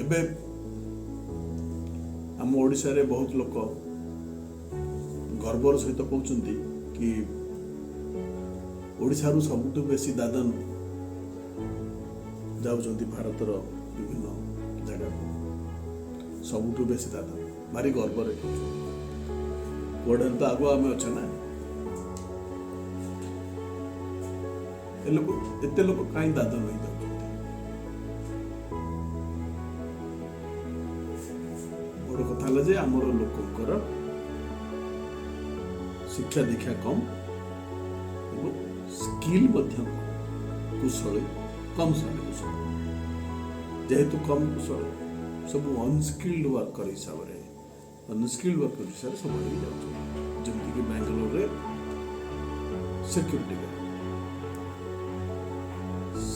ଏବେ ଆମ ଓଡ଼ିଶାରେ ବହୁତ ଲୋକ ଗର୍ବର ସହିତ କହୁଛନ୍ତି କି ଓଡ଼ିଶାରୁ ସବୁଠୁ ବେଶୀ ଦାଦନ ଯାଉଛନ୍ତି ଭାରତର ବିଭିନ୍ନ ଜାଗାକୁ, ସବୁଠୁ ବେଶୀ ଦାଦନ, ଭାରି ଗର୍ବରେ କହୁଛନ୍ତି। କୁଆଡ଼େ ତ ଆଗୁଆ ଆମେ ଅଛେ ନା। ଏ ଲୋକ ଏତେ ଲୋକ କାହିଁ ଦାଦନ ହେଇଯାଉଛନ୍ତି? ବଡ଼ କଥା ହେଲା ଯେ ଆମର ଲୋକଙ୍କର ଶିକ୍ଷା ଦୀକ୍ଷା କମ୍ ଏବଂ ସ୍କିଲ୍ ମଧ୍ୟ କମ୍, କୁଶଳୀ କମ୍, ସେମାନେ କୁଶଳ ଯେହେତୁ କମ୍ କୁଶଳ, ସବୁ ଅନସ୍କିଲ୍ଡ ୱାର୍କର ହିସାବରେ, ଅନସ୍କିଲ୍ଡ ୱାର୍କର ହିସାବରେ ସବୁ ହେଇଯାଉଛନ୍ତି। ଯେମିତିକି ବାଙ୍ଗାଲୋରରେ ସିକ୍ୟୁରିଟି ଗାର୍ଡ଼,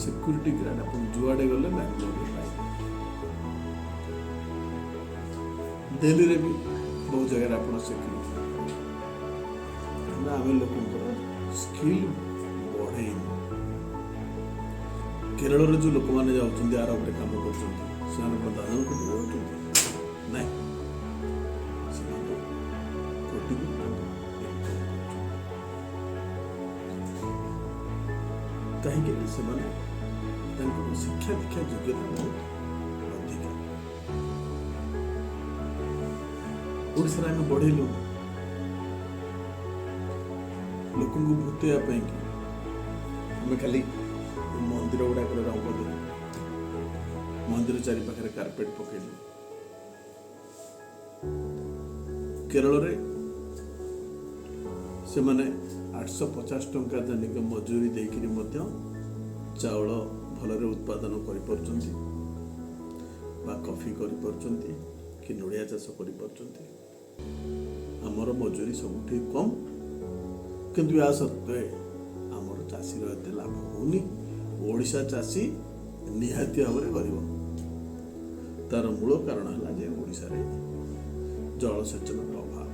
ସିକ୍ୟୁରିଟି ଗାର୍ଡ଼ ଆପଣ ଯୁଆଡ଼େ ଗଲେ ବାଙ୍ଗାଲୋରରେ ପାଇବେ। ଦିଲ୍ଲୀରେ ବି ବହୁତ ଜାଗାରେ ଆପଣ ସିକ୍ୟୁରିଟି। ନା ଆମେ ଲୋକଙ୍କର ସ୍କିଲ୍ ବଢ଼େଇନୁ। କେରଳରେ ଯେଉଁ ଲୋକମାନେ ଯାଉଛନ୍ତି, ଆରବରେ କାମ କରୁଛନ୍ତି, ସେମାନେ କ'ଣ ଦାଦନ ଖଟିବାକୁ ଯାଉଛନ୍ତି? ନାଇଁ, ସେମାନେ କୋଟି କୋଟି ଟଙ୍କା ଇନକମ୍ କରୁଛନ୍ତି। କାହିଁକି ନା ସେମାନେ ତାଙ୍କର ଶିକ୍ଷା ଦୀକ୍ଷା ଯୋଗ୍ୟତା ବହୁତ ଅଧିକା। ଓଡ଼ିଶାରେ ଆମେ ବଢ଼େଇଲୁ ଲୋକଙ୍କୁ ଭୂତେଇବା ପାଇଁକି। ଆମେ ଖାଲି ମନ୍ଦିର ଗୁଡ଼ାକରେ ରଙ୍ଗ ଦେଲୁ, ମନ୍ଦିର ଚାରି ପାଖରେ କାର୍ପେଟ ପକେଇଲୁ। କେରଳରେ ସେମାନେ 850 ଟଙ୍କା ଦୈନିକ ମଜୁରୀ ଦେଇକିରି ମଧ୍ୟ ଚାଉଳ ଭଲରେ ଉତ୍ପାଦନ କରିପାରୁଛନ୍ତି ବା କଫି କରିପାରୁଛନ୍ତି କି ନଡ଼ିଆ ଚାଷ କରିପାରୁଛନ୍ତି। ଆମର ମଜୁରୀ ସବୁଠି କମ୍, କିନ୍ତୁ ଏହା ସତ୍ତ୍ୱେ ଆମର ଚାଷୀର ଏତେ ଲାଭ ହେଉନି। ଓଡ଼ିଶା ଚାଷୀ ନିହାତି ଭାବରେ ଗରିବ। ତାର ମୂଳ କାରଣ ହେଲା ଯେ ଓଡ଼ିଶାରେ ଜଳସେଚନର ଅଭାବ।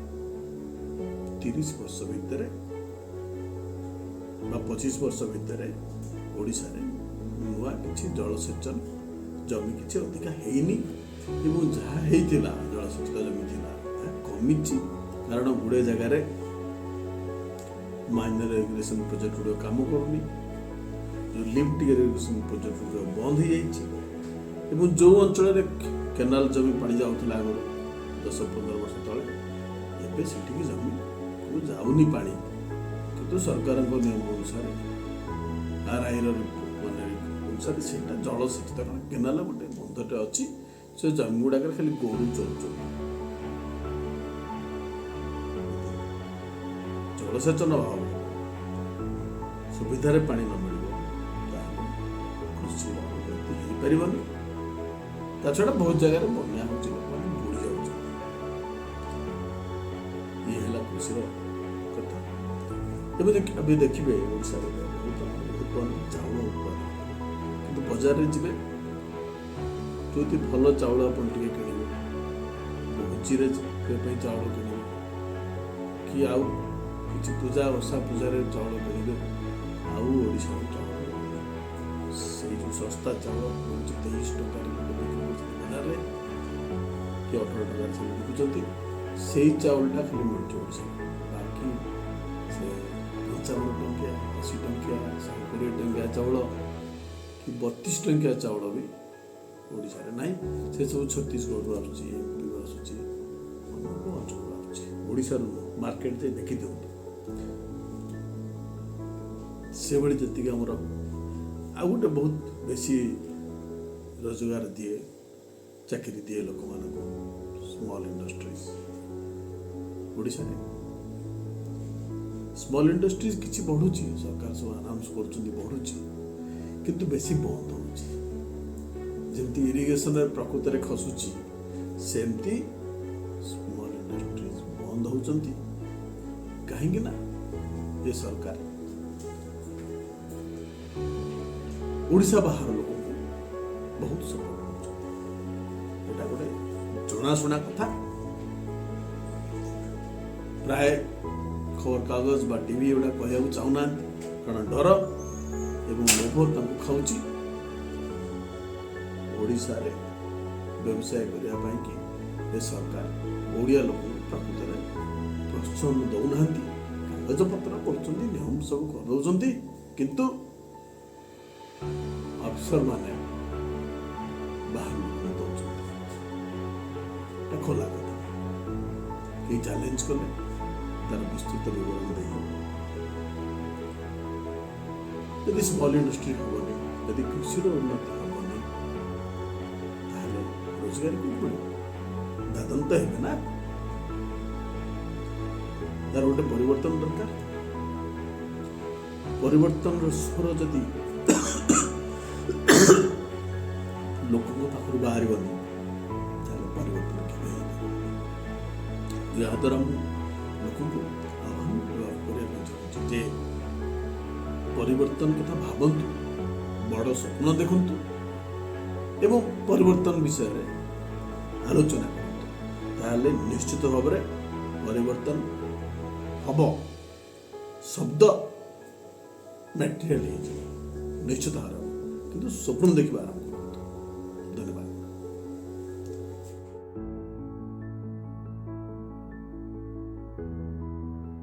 30 ବର୍ଷ ଭିତରେ ବା 25 ବର୍ଷ ଭିତରେ ଓଡ଼ିଶାରେ ନୂଆ କିଛି ଜଳସେଚନ ଜମି କିଛି ଅଧିକା ହେଇନି ଏବଂ ଯାହା ହେଇଥିଲା ଜଳସେଚିତ ଜମି ଥିଲା ତାହା କମିଛି। କାରଣ ଗୁଡ଼େ ଜାଗାରେ ମାଇନର ଇରିଗେସନ୍ ପ୍ରୋଜେକ୍ଟ ଗୁଡ଼ିକ କାମ କରୁନି, ଯେଉଁ ଲିଫ୍ଟ ଇରିଗେସନ୍ ପ୍ରୋଜେକ୍ଟ ଗୁଡ଼ିକ ବନ୍ଦ ହେଇଯାଇଛି ଏବଂ ଯେଉଁ ଅଞ୍ଚଳରେ କେନାଲ ଜମି ପାଣି ଯାଉଥିଲା ଆଗରୁ 10-15 ବର୍ଷ ତଳେ, ଏବେ ସେଠିକି ଜମିକୁ ଯାଉନି ପାଣି। କିନ୍ତୁ ସରକାରଙ୍କ ନିୟମ ଅନୁସାରେ, ଆର୍ଆଇର ମାନେ ଅନୁସାରେ ସେଇଟା ଜଳସେଚିତ। କାରଣ କେନାଲ ଗୋଟେ ବନ୍ଧଟେ ଅଛି, ସେ ଜମି ଗୁଡ଼ାକରେ ଖାଲି ଗୋରୁ ଚରୁଛନ୍ତି। ଜଳସେଚନ ଅଭାବ, ସୁବିଧାରେ ପାଣି ନ ମିଳିବ ତାହେଲେ କୃଷିର ଉନ୍ନତି ହେଇପାରିବନି। ତା ଛଡ଼ା ବହୁତ ଜାଗାରେ ବନ୍ୟା ହେଉଛି, ଲୋକମାନେ ବୁଡ଼ି ଯାଉଛନ୍ତି। ଇଏ ହେଲା କୃଷିର କଥା। ଏବେ ଏବେ ଦେଖିବେ ଓଡ଼ିଶାରେ ବହୁତ ଉତ୍ପାଦନ, ଚାଉଳ ଉତ୍ପାଦନ, କିନ୍ତୁ ବଜାରରେ ଯିବେ ଯଦି ଭଲ ଚାଉଳ ଆପଣ ଟିକେ କିଣିବେ, ଭୋଜିରେ ପାଇଁ ଚାଉଳ କିଣିବେ କି ଆଉ କିଛି ପୂଜା ଓଷା ପୂଜାରେ ଚାଉଳ କିଣିବେ, ଆଉ ଓଡ଼ିଶାର ଚାଉଳ ମିଳିବନି। ସେଇ ଯେଉଁ ଶସ୍ତା ଚାଉଳ ମିଳୁଛି 23 ଟଙ୍କାରେ ଲୋକ ବିକ୍ରି କରୁଛନ୍ତି ବଜାରରେ କି 18 ଟଙ୍କାରେ ସବୁ ବିକୁଛନ୍ତି, ସେଇ ଚାଉଳଟା ଖାଲି ମିଳୁଛି ଓଡ଼ିଶାରେ। ବାକି ସେ 55 ଟଙ୍କିଆ, 80 ଟଙ୍କିଆ, 120 ଟଙ୍କିଆ ଚାଉଳ କି 32 ଟଙ୍କିଆ ଚାଉଳ ବି ଓଡ଼ିଶାରେ ନାହିଁ। ସେସବୁ ଛତିଶଗଡ଼ରୁ ଆସୁଛି, ଏମ୍ପିରୁ ଆସୁଛି, ଅନ୍ୟ କେଉଁ ଅଞ୍ଚଳରୁ ଆସୁଛି, ଓଡ଼ିଶାରୁ ନୁହଁ। ମାର୍କେଟ ଯାଇ ଦେଖିଦିଅନ୍ତୁ। ସେଭଳି ଯେତିକି ଆମର ଆଉ ଗୋଟେ ବହୁତ ବେଶୀ ରୋଜଗାର ଦିଏ, ଚାକିରି ଦିଏ ଲୋକମାନଙ୍କୁ, ସ୍ମଲ୍ ଇଣ୍ଡଷ୍ଟ୍ରିଜ୍। ଓଡ଼ିଶାରେ ସ୍ମଲ୍ ଇଣ୍ଡଷ୍ଟ୍ରିଜ୍ କିଛି ବଢ଼ୁଛି, ସରକାର ସବୁ ଆନାଉନ୍ସ କରୁଛନ୍ତି ବଢ଼ୁଛି, କିନ୍ତୁ ବେଶୀ ବନ୍ଦ ହେଉଛି। ଯେମିତି ଇରିଗେସନରେ ପ୍ରକୃତରେ ଖସୁଛି, ସେମିତି ସ୍ମଲ୍ ଇଣ୍ଡଷ୍ଟ୍ରିଜ୍ ବନ୍ଦ ହେଉଛନ୍ତି। କାହିଁକି ନା ଏ ସରକାର ଓଡ଼ିଶା ବାହାର ଲୋକଙ୍କୁ ବହୁତ ସପୋର୍ଟ କରୁଛନ୍ତି। ଏଇଟା ଗୋଟେ ଜଣାଶୁଣା କଥା। ପ୍ରାୟ ଖବରକାଗଜ ବା ଟିଭି ଏଗୁଡ଼ା କହିବାକୁ ଚାହୁଁନାହାନ୍ତି, କାରଣ ଡର ଏବଂ ଲୋଭ ତାଙ୍କୁ ଖାଉଛି। ଓଡ଼ିଶାରେ ବ୍ୟବସାୟ କରିବା ପାଇଁକି ଏ ସରକାର ଓଡ଼ିଆ ଲୋକଙ୍କୁ ପ୍ରକୃତରେ ପ୍ରୋତ୍ସାହନ ଦେଉନାହାନ୍ତି। କାଗଜପତ୍ର କରୁଛନ୍ତି, ନିୟମ ସବୁ କରିଦେଉଛନ୍ତି, କିନ୍ତୁ ଅଫିସରମାନେ ବାହାର ଲୋକଙ୍କୁ ଦେଉଛନ୍ତି। ଏଟା ଖୋଲା କଥା। କେହି ଚ୍ୟାଲେଞ୍ଜ କଲେ ତାର ବିସ୍ତୃତ ବିବରଣୀ ଦେଇହେବ। ଯଦି ସ୍ମଲ୍ ଇଣ୍ଡଷ୍ଟ୍ରି ହେବନି, ଯଦି କୃଷିର ଉନ୍ନତି ହେବନି, ତାହେଲେ ରୋଜଗାର କୋଉଠି ମିଳିବ? ଦାଦନ ତ ହେବେ ନା। ତାର ଗୋଟେ ପରିବର୍ତ୍ତନ ଦରକାର। ପରିବର୍ତ୍ତନର ସ୍ୱର ଯଦି ଲୋକଙ୍କ ପାଖରୁ ବାହାରିବନି, ତାହେଲେ ପରିବର୍ତ୍ତନ କେବେ ହେଇପାରିବନି। ଏହାଦ୍ୱାରା ମୁଁ ଲୋକଙ୍କୁ ଆହ୍ୱାନ କରିବା ପାଇଁ ଚାହୁଁଛି ଯେ ପରିବର୍ତ୍ତନ କଥା ଭାବନ୍ତୁ, ବଡ଼ ସ୍ୱପ୍ନ ଦେଖନ୍ତୁ ଏବଂ ପରିବର୍ତ୍ତନ ବିଷୟରେ ଆଲୋଚନା କରନ୍ତୁ। ତାହେଲେ ନିଶ୍ଚିତ ଭାବରେ ପରିବର୍ତ୍ତନ ହବ, ଶବ୍ଦ ମ୍ୟାଟେରିଆଲ ହେଇଯିବ, ନିଶ୍ଚିତ ଭାବରେ ହବ। କିନ୍ତୁ ସ୍ୱପ୍ନ ଦେଖିବା ଆରମ୍ଭ